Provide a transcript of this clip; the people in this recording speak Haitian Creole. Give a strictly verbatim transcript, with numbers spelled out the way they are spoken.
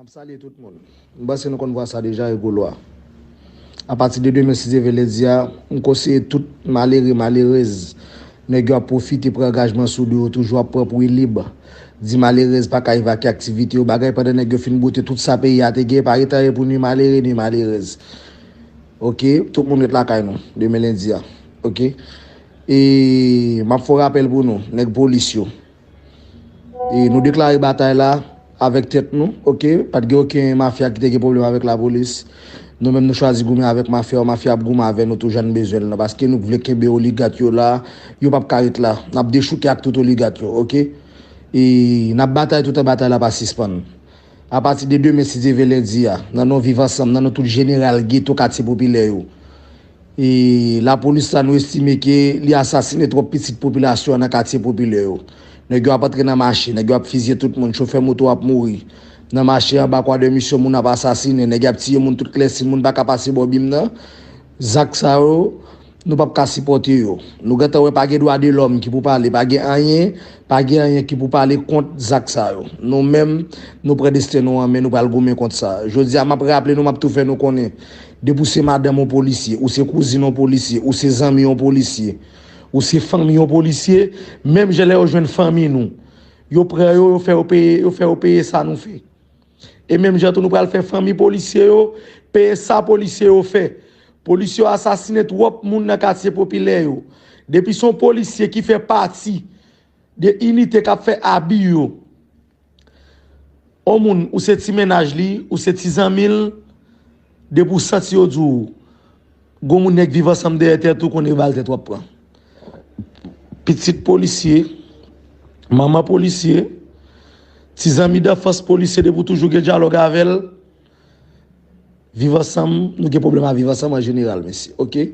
M ap salye tout moun. M panse nou konn vwa sa deja, e Golo a. Apati de demen, si Dye vle, lendi a, m konseye tout malere, malerez, nèg yo ap pwofite pran angajman sou do yo, toujou ap pran pou yo lib. Di malerez pa ka evakye aktivite yo, bagay pandan nèg yo fin bote tout sa peyi a te gen, pa ret anyen pou ni malere, ni malerez. Oke, tout moun ret lakay nou, demen lendi a. Oke? E m ap fè yon rapèl pou nou, nèg polis yo. E nou deklare batay la avèk tèt nou, oke? Pa t gen okenn mafya ki te gen pwoblèm avèk lapolis. Nou menm nou chwazi goumen avèk mafya, mafya ap goumen avè nou tou jan n bezwen l nan, paske nou vle kenbe oligat yo la, yo p ap ka ret la. N ap dechouke ak tout oligat yo, oke? E n ap batay toutan batay la pa sispann. Apati de demen, si Dye vle, lendi a, nan non Viv Ansanm, nan non tout jeneral geto katye popilè yo, e lapolis la, nou estime ke li asasinen twòp pitit popilasyon an nan katye popilè yo. Nèg yo ap antre nan mache, nèg yo ap fizye tout moun, chofè moto ap mouri. Nan mache anba Kwa de Misyon, moun ap asasinen, nèg yo ap tiye moun tout klèsi, moun pa ka pase bò bim nan. Zak sa yo, nou p ap ka sipòte yo. Nou gentan wè pa gen dwa de lòm ki pou pale, pa gen anyen, pa gen anyen ki pou pale kont zak sa yo. Nou menm, nou pran desten nou an men, nou pral goumen kont sa. Jodi a, m ap raple nou, m ap tou fè nou konnen, depi w se madanm yon polisye, ou se kouzin yon polisye, ou se zanmi yon polisye, ou se fanmi yon polisye, menm jan lè yo jwenn fanmi nou, yo pran yo, yo fè yo peye, yo fè yo peye sa nou fè. E menm jan tou nou pral fè fanmi polisye yo peye sa polisye yo fè. Polisye yo asasinen twòp moun nan katye popilè yo. Depi se yon polisye ki fè pati de inite k ap fè abi yo, yon moun, ou se ti mennaj li, ou se ti zanmi l, depi w santi yo di w, gon moun nèg Viv Ansanm dèyè tèt ou, konnen bal tèt w ap pran. Pitit polisye, manman polisye, ti zanmi danfans polisye, depi w toujou gen dyalòg avè l, Viv Ansanm, nou gen pwoblèm ak Viv Ansanm an jeneral, mesye, oke?